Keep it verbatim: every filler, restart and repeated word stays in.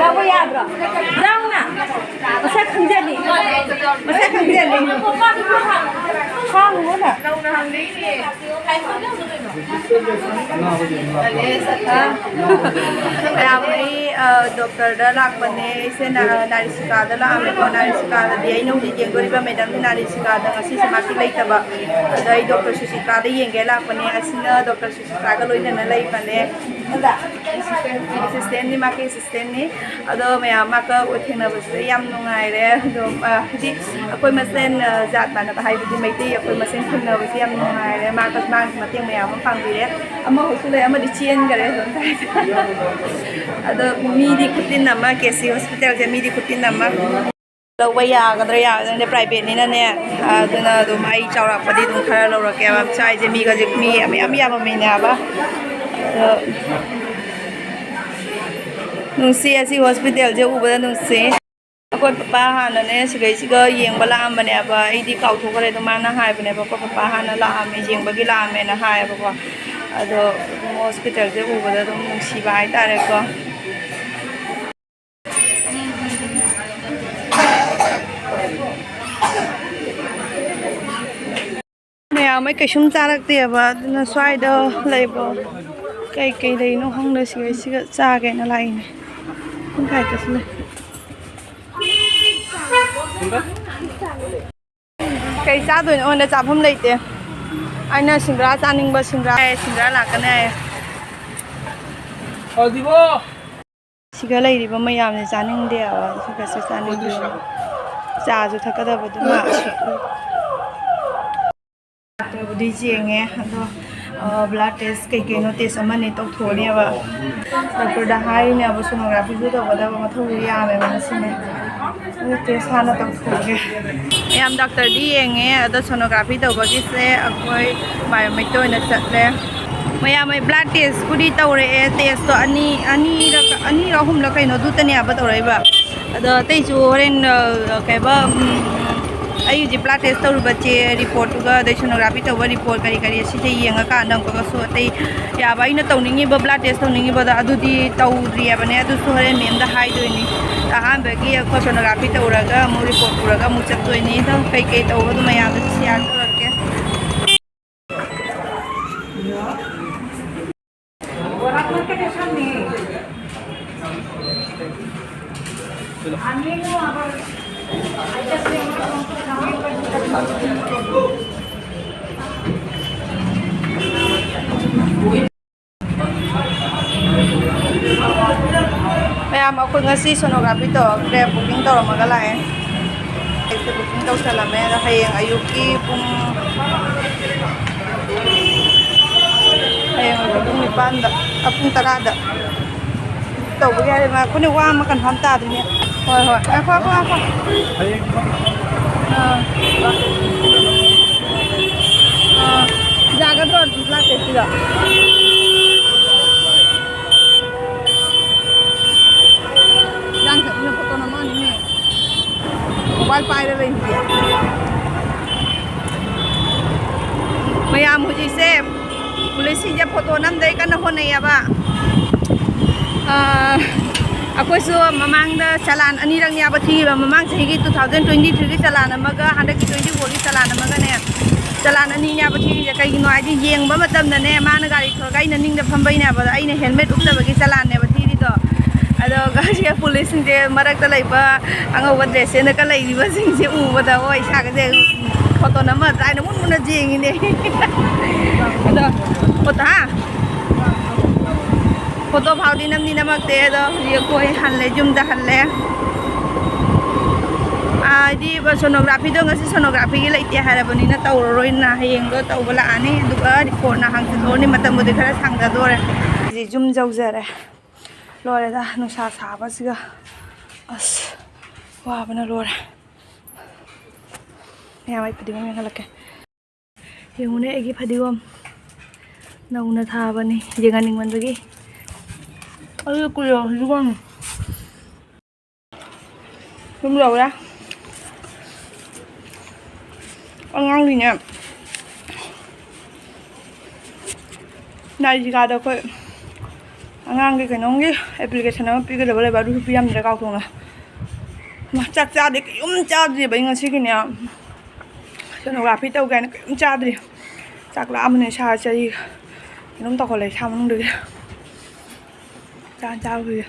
ꯂꯥꯛꯄ ꯌꯥꯕ꯭ꯔꯣ? ꯂꯥꯎꯅ꯫ ꯃꯁꯛ ꯈꯪꯖꯅꯤ꯫ ꯃꯁꯛ ꯈꯪꯖꯅꯤ꯫ ꯈꯥꯡꯉꯨꯅ꯫ ꯃꯌꯥꯝ, ꯑꯩ, ꯑ, ꯗꯣꯛꯇꯔꯗ ꯂꯥꯛꯄꯅꯦ꯫ ꯑꯩꯁꯦ ꯅꯥ-, ꯅꯥꯔꯤꯁꯤꯀꯥꯗ ꯂꯥꯛꯑꯝꯃꯦꯀꯣ꯫ ꯅꯥꯔꯤꯁꯤꯀꯥꯗꯗꯤ ꯑꯩꯅ ꯍꯧꯖꯤꯛ ꯌꯦꯡꯗꯣꯔꯤꯕ ꯃꯦꯗꯥꯝꯁꯦ ꯅꯥꯔꯤꯁꯤꯀꯥꯗ ꯉꯁꯤꯁꯦ ꯃꯥꯗꯤ ꯂꯩꯇꯕ꯫ ꯑꯗ ꯑꯩ ꯗꯣꯛꯇꯔ ꯁꯨꯁꯤꯀꯥꯗ ꯌꯦꯡꯒꯦ ꯂꯥꯛꯄꯅꯦ꯫ ꯑꯁꯤꯅ ꯗꯣꯛꯇꯔ ꯁꯨꯁꯤꯀꯥꯒ ꯂꯣꯏꯅꯅ ꯂꯩꯕꯅꯦ꯫ ꯑꯗ ꯑꯦꯁꯤꯁꯇꯦꯟꯅꯤ, ꯃꯥꯒꯤ ꯑꯦꯁꯤꯁꯇꯦꯟꯅꯤ꯫ ꯑꯗꯣ ꯃꯌꯥꯝ ꯃꯥꯒ ꯊꯦꯡꯅꯕꯁꯦ ꯌꯥꯝ ꯅꯨꯡꯉꯥꯏꯔꯦ꯫ ꯑꯗꯣ, ꯑ, ꯍꯥꯏꯗꯤ ꯑꯩꯈꯣꯏ ꯃꯁꯦꯟ, ꯑ, ꯖꯥꯠ ꯃꯥꯟꯅꯕ ꯍꯥꯏꯕꯗꯤ ꯃꯩꯇꯩ ꯑꯩꯈꯣꯏ ꯃꯁꯦꯟ ꯊꯦꯡꯅꯕꯁꯦ ꯌꯥꯝ ꯅꯨꯡꯉꯥꯏꯔꯦ꯫ ꯃꯥꯒ, ꯃꯥꯒꯤ ꯃꯇꯦꯡ ꯃꯌꯥꯝ ꯑꯃ ꯄꯥꯡꯕꯤꯔꯦ꯫ ꯑꯃꯈꯛꯁꯨ ꯂꯩ, ꯑꯃꯗꯤ ꯆꯦꯟꯈꯔꯦ ꯑꯗꯨꯝ꯫ ꯑꯗꯣ ꯃꯤꯗꯤ ꯈꯨꯇꯤꯟ ꯑꯃ, ꯀꯦ ꯁꯤ ꯍꯣꯁꯄꯤꯇꯥꯜꯁꯦ ꯃꯤꯗꯤ ꯈꯨꯇꯤꯟ ꯑꯃ꯫ ꯂꯧꯕ ꯌꯥꯒꯗ꯭ꯔꯥ ꯌꯥꯒꯗ꯭ꯔꯥ, ꯄ꯭ꯔꯥꯏꯚꯦꯠꯅꯤꯅꯅꯦ꯫ ꯑꯗꯨꯅ ꯑꯗꯨꯝ ꯑꯩ ꯆꯥꯎꯔꯥꯛꯄꯗꯤ ꯑꯗꯨꯝ ꯈꯔ ꯂꯧꯔꯛꯀꯦꯕ꯫ ꯁ꯭ꯋꯥꯏꯁꯦ ꯃꯤꯒꯁꯦ ꯃꯤ ꯃꯌꯥꯝ ꯌꯥꯝꯃꯝꯃꯤꯅꯦꯕ꯫ ꯑꯗꯣ ꯅꯨꯡꯁꯤ, ꯑꯁꯤ ꯍꯣꯁꯄꯤꯇꯥꯜꯁꯦ ꯎꯕꯗ ꯅꯨꯡꯁꯤ꯫ ꯑꯩꯈꯣꯏ ꯄꯄꯥ ꯍꯥꯟꯅꯅꯦ ꯁꯤꯒꯩꯁꯤꯒ ꯌꯦꯡꯕ ꯂꯥꯛꯑꯝꯕꯅꯦꯕ꯫ ꯑꯩꯗꯤ ꯀꯥꯎꯊꯣꯛꯈ꯭ꯔꯦ꯫ ꯑꯗꯣ ꯃꯥꯅ ꯍꯥꯏꯕꯅꯦꯕ, ꯑꯩꯈꯣꯏ ꯄꯄꯥ ꯍꯥꯟꯅ ꯂꯥꯛꯑꯝꯃꯦ, ꯌꯦꯡꯕꯒꯤ ꯂꯥꯛꯑꯝꯃꯦꯅ ꯍꯥꯏꯌꯦꯕꯀꯣ꯫ ꯑꯗꯣ ꯍꯣꯁꯄꯤꯇꯥꯜꯁꯦ ꯎꯕꯗ ꯑꯗꯨꯝ ꯅꯨꯡꯁꯤꯕ ꯍꯥꯏꯇꯥꯔꯦꯀꯣ꯫ ꯃꯌꯥꯝ ꯑꯩ ꯀꯩꯁꯨꯝ ꯆꯥꯔꯛꯇꯦꯕ, ꯑꯗꯨꯅ ꯁ꯭ꯋꯥꯏꯗ ꯂꯩꯕ ꯀꯩꯀꯩ ꯂꯩꯅꯣ ꯈꯪꯗꯦ꯫ ꯁꯤꯒꯩꯁꯤꯒ ꯆꯥꯒꯦꯅ ꯂꯥꯛꯏꯅꯦ꯫ ꯄꯨꯡ ꯀꯥꯏꯗꯁꯨ ꯂꯩ꯫ ꯀꯩ ꯆꯥꯗꯣꯏꯅꯣ? ꯑꯩꯉꯣꯟꯗ ꯆꯥꯐꯝ ꯂꯩꯇꯦ꯫ ꯑꯩꯅ ꯁꯤꯡꯒ꯭ꯔꯥ ꯆꯥꯅꯤꯡꯕ, ꯁꯤꯡꯒ꯭ꯔꯥ, ꯁꯤꯡꯒ꯭ꯔꯥ ꯂꯥꯛꯀꯅꯤ ꯍꯥꯏꯌꯦ꯫ ꯁꯤꯒ ꯂꯩꯔꯤꯕ ꯃꯌꯥꯝꯁꯦ ꯆꯥꯅꯤꯡꯗꯦꯕ, ꯁꯤꯒꯁꯦ ꯆꯥꯅꯤꯡꯗꯦ꯫ ꯆꯥꯁꯨ ꯊꯛꯀꯗꯕꯗꯨ ꯃꯥ꯫ ꯗꯣꯛꯇꯔꯕꯨꯗꯤ ꯌꯦꯡꯉꯦ, ꯑꯗꯣ, ꯑ, ꯕ꯭ꯂꯗ ꯇꯦꯁ ꯀꯩꯀꯩꯅꯣ ꯇꯦꯁ ꯑꯃꯅꯤ ꯇꯧꯊꯣꯛꯑꯅꯦꯕ꯫ ꯗꯣꯛꯇꯔꯗ ꯍꯥꯏꯔꯤꯅꯦꯕ, ꯁꯣꯅꯣꯒ꯭ꯔꯥꯐꯤꯁꯨ ꯇꯧꯒꯗꯕ ꯃꯊꯧꯁꯨ ꯌꯥꯝꯃꯦꯕ ꯉꯁꯤꯅꯦ꯫ ꯑꯗꯣ ꯇꯦꯁ ꯍꯥꯟꯅ ꯇꯧꯊꯣꯛꯑꯒꯦ꯫ ꯃꯌꯥꯝ ꯗꯥꯛꯇꯔꯗꯤ ꯌꯦꯡꯉꯦ, ꯑꯗꯣ ꯁꯣꯅꯣꯒ꯭ꯔꯥꯐꯤ ꯇꯧꯕꯒꯤꯁꯦ ꯑꯩꯈꯣꯏ ꯃꯥꯏꯕ ꯃꯩꯇꯩ ꯑꯣꯏꯅ ꯆꯠꯂꯦ꯫ ꯃꯌꯥꯝ ꯑꯩ ꯕ꯭ꯂꯗ ꯇꯦꯁꯄꯨꯗꯤ ꯇꯧꯔꯛꯑꯦ, ꯇꯦꯁꯇꯣ ꯑꯅꯤ, ꯑꯅꯤꯔꯛ, ꯑꯅꯤꯔꯛ ꯑꯍꯨꯝꯂꯛ ꯀꯩꯅꯣ ꯑꯗꯨꯇꯅꯦꯕ ꯇꯧꯔꯛꯏꯕ꯫ ꯑꯗꯣ ꯑꯇꯩꯁꯨ ꯍꯣꯔꯦꯟ, ꯑ, ꯀꯩꯕ, ꯎꯝ, ꯑꯩ ꯍꯧꯖꯤꯛ ꯕ꯭ꯂꯠ ꯇꯦꯁ ꯇꯧꯔꯨꯕ ꯆꯦ ꯔꯤꯄꯣꯔꯠꯇꯨꯒ, ꯑꯗꯩ ꯁꯣꯅꯣꯒ꯭ꯔꯥꯐꯤ ꯇꯧꯕ ꯔꯤꯄꯣꯔꯠ, ꯀꯔꯤ ꯀꯔꯤ, ꯑꯁꯤꯁꯦ ꯌꯦꯡꯉꯀꯥꯟꯗ ꯑꯃꯨꯛꯀꯁꯨ ꯑꯇꯩ ꯌꯥꯕ ꯑꯩꯅ ꯇꯧꯅꯤꯡꯉꯤꯕ, ꯕ꯭ꯂꯠ ꯇꯦꯁ ꯇꯧꯅꯤꯡꯉꯤꯕꯗꯣ ꯑꯗꯨꯗꯤ ꯇꯧꯗ꯭ꯔꯤꯑꯕꯅꯦ꯫ ꯑꯗꯨꯁꯨ ꯍꯣꯔꯦꯟ ꯃꯦꯝꯗ ꯍꯥꯏꯗꯣꯏꯅꯤ꯫ ꯑꯍꯥꯟꯕꯒꯤ ꯑꯩꯈꯣꯏ ꯁꯣꯅꯣꯒ꯭ꯔꯥꯐꯤ ꯇꯧꯔꯒ ꯑꯃꯨꯛ ꯔꯤꯄꯣꯔꯠ ꯄꯨꯔꯒ ꯑꯃꯨꯛ ꯆꯠꯇꯣꯏꯅꯤ꯫ ꯑꯗꯣ ꯀꯩꯀꯩ ꯇꯧꯕꯗꯣ ꯃꯌꯥꯝꯗꯁꯨ ꯁꯤꯌꯥꯔ ꯇꯧꯔꯛꯀꯦ꯫ ꯃꯌꯥꯝ, ꯑꯩꯈꯣꯏ ꯉꯁꯤ ꯁꯣꯅꯣꯒ꯭ꯔꯥꯐꯤ ꯇꯧꯔꯛꯇ꯭ꯔꯦ, ꯕꯨꯀꯤꯡ ꯇꯧꯔꯝꯃꯒ ꯂꯥꯛꯑꯦ꯫ ꯑꯩꯁꯦ ꯕꯨꯀꯤꯡ ꯇꯧꯁꯜꯂꯝꯃꯦ꯫ ꯑꯗꯣ ꯍꯌꯦꯡ ꯑꯌꯨꯛꯀꯤ ꯄꯨꯡ, ꯍꯌꯦꯡ ꯑꯌꯨꯛꯀꯤ ꯄꯨꯡ ꯅꯤꯄꯥꯟꯗ, ꯑ, ꯄꯨꯡ ꯇꯔꯥꯗ ꯇꯧꯕꯒꯤ ꯍꯥꯏꯔꯦ꯫ ꯉꯥꯏꯈꯣꯅꯦ, ꯋꯥ ꯑꯃ ꯀꯟꯐꯥꯔꯝ ꯇꯥꯗ꯭ꯔꯤꯅꯦ꯫ ꯍꯣꯏ, ꯍꯣꯏ, ꯉꯥꯏꯈꯣ, ꯉꯥꯏꯈꯣ, ꯉꯥꯏꯈꯣ꯫ ꯑꯥ꯫ ꯑꯥ, ꯌꯥꯒꯗ꯭ꯔꯣ ꯂꯥꯛꯀꯦ ꯁꯤꯗ? ꯏꯔꯥꯡ ꯆꯠꯃꯤꯟꯅ ꯐꯣꯇꯣ ꯅꯝꯃꯛꯑꯅꯤꯅꯦ꯫ ꯃꯣꯕꯥꯏꯜ ꯄꯥꯏꯔ ꯂꯩꯔꯤꯁꯦ꯫ ꯃꯌꯥꯝ ꯍꯧꯖꯤꯛꯁꯦ ꯄꯨꯂꯤꯁꯁꯤꯡꯁꯦ ꯐꯣꯇꯣ ꯅꯝꯗꯩ ꯀꯟꯅ ꯍꯣꯠꯅꯩꯌꯦꯕ꯫ ꯑꯥ, ꯑꯩꯈꯣꯏꯁꯨ ꯃꯃꯥꯡꯗ ꯆꯂꯥꯟ ꯑꯅꯤꯔꯛꯅꯦꯕ ꯊꯤꯈꯤꯕ꯫ ꯃꯃꯥꯡ ꯆꯍꯤꯒꯤ two thousand twenty three ꯒꯤ ꯆꯂꯥꯟ ꯑꯃꯒ, ꯍꯟꯗꯛꯀꯤ twenty four ꯒꯤ ꯆꯂꯥꯟ ꯑꯃꯒꯅꯦ꯫ ꯆꯂꯥꯟ ꯑꯅꯤꯅꯦꯕ ꯊꯤꯔꯤꯁꯦ꯫ ꯀꯩꯒꯤꯅꯣ ꯍꯥꯏꯗꯤ, ꯌꯦꯡꯕ ꯃꯇꯝꯗꯅꯦ, ꯃꯥꯅ ꯒꯥꯔꯤ ꯊꯧꯔꯒ ꯑꯩꯅ ꯅꯤꯡꯗ ꯐꯝꯕꯩꯅꯦꯕ꯫ ꯑꯗꯣ ꯑꯩꯅ ꯍꯦꯜꯃꯦꯠ ꯎꯞꯇꯕꯒꯤ ꯆꯂꯥꯟꯅꯦꯕ ꯊꯤꯔꯤꯗꯣ꯫ ꯑꯗꯣ ꯉꯁꯤ ꯄꯨꯂꯤꯁꯁꯤꯡꯁꯦ, ꯃꯔꯛꯇ ꯂꯩꯕ ꯑꯉꯧꯕ ꯗ꯭ꯔꯦꯁ ꯁꯦꯠꯂꯒ ꯂꯩꯔꯤꯕꯁꯤꯡꯁꯦ ꯎꯕꯗ, ꯍꯣꯏ, ꯏꯁꯥꯒꯁꯦ ꯐꯣꯇꯣ ꯅꯝꯃꯗ꯭ꯔꯥ ꯍꯥꯏꯅ ꯃꯨꯟ ꯃꯨꯟꯅ ꯌꯦꯡꯉꯤꯅꯦ꯫ ꯑꯗꯣ ꯐꯣꯇꯣ, ꯍꯥ? ꯐꯣꯇꯣ ꯐꯥꯎꯗꯤ ꯅꯝꯗꯤ ꯅꯝꯃꯛꯇꯦ꯫ ꯑꯗꯣ ꯍꯧꯖꯤꯛ ꯑꯩꯈꯣꯏ ꯍꯜꯂꯦ, ꯌꯨꯝꯗ ꯍꯜꯂꯦ꯫ ꯑꯥ, ꯍꯥꯏꯗꯤ ꯁꯣꯅꯣꯒ꯭ꯔꯥꯐꯤꯗꯣ ꯉꯁꯤ ꯁꯣꯅꯣꯒ꯭ꯔꯥꯐꯤꯒꯤ ꯂꯩꯇꯦ ꯍꯥꯏꯔꯕꯅꯤꯅ ꯇꯧꯔꯔꯣꯏꯅ ꯍꯌꯦꯡꯗꯣ ꯇꯧꯕ ꯂꯥꯛꯑꯅꯤ꯫ ꯑꯗꯨꯒ ꯔꯤꯄꯣꯔꯠꯅ ꯍꯥꯡꯆꯤꯠ ꯊꯣꯛꯑꯅꯤ꯫ ꯃꯇꯝꯕꯨꯗꯤ ꯈꯔ ꯁꯥꯡꯊꯗꯣꯔꯦ꯫ ꯍꯧꯖꯤꯛ ꯌꯨꯝ ꯌꯧꯖꯔꯦ꯫ ꯂꯣꯏꯔꯦꯗ, ꯅꯨꯡꯁꯥ ꯁꯥꯕꯁꯤꯒ꯫ ꯑꯁ, ꯋꯥꯕꯅ ꯂꯣꯏꯔꯦ꯫ ꯃꯌꯥꯝ, ꯑꯩ ꯐꯗꯤꯒꯣꯝ ꯌꯦꯡꯍꯜꯂꯛꯀꯦ꯫ ꯌꯦꯡꯉꯨꯅꯦ, ꯑꯩꯒꯤ ꯐꯗꯤꯒꯣꯝ꯫ ꯅꯧꯅ ꯊꯥꯕꯅꯤ, ꯌꯦꯡꯍꯟꯅꯤꯡꯃꯟꯕꯒꯤ꯫ ꯑꯗꯨ ꯀꯨꯏꯔꯕ ꯐꯗꯤꯒꯣꯝꯅꯤ꯫ ꯁꯨꯝ ꯂꯧꯔꯦ꯫ ꯑꯉꯥꯡꯒꯤꯅꯦ, ꯅꯥꯏꯖꯤꯀꯥꯗ ꯑꯩꯈꯣꯏ ꯑꯉꯥꯡꯒꯤ ꯀꯩꯅꯣꯝꯒꯤ ꯑꯦꯄ꯭ꯂꯤꯀꯦꯁꯟ ꯑꯃ ꯄꯤꯒꯗꯕ ꯂꯩꯕ, ꯑꯗꯨꯁꯨ ꯄꯤꯔꯝꯗ꯭ꯔꯦ, ꯀꯥꯎꯊꯣꯛꯅ꯫ ꯃꯥ ꯆꯥꯛ ꯆꯥꯗꯦ, ꯀꯩꯝ ꯆꯥꯗ꯭ꯔꯤꯕ ꯑꯩ ꯉꯁꯤꯒꯤꯅꯦ꯫ ꯁꯣꯅꯣꯒ꯭ꯔꯥꯐꯤ ꯇꯧꯒꯦ ꯍꯥꯏꯅ ꯀꯩꯝ ꯆꯥꯗ꯭ꯔꯤ꯫ ꯆꯥꯛ ꯂꯥꯝꯕꯅ ꯏꯁꯥ ꯆꯔꯤ ꯀꯩꯅꯣꯝ ꯇꯧꯈꯠꯂꯦ ꯏꯁꯥ ꯃꯅꯨꯡꯗꯒꯤ꯫ ꯆꯥ ꯆꯥꯔꯨꯈꯤꯒꯦ꯫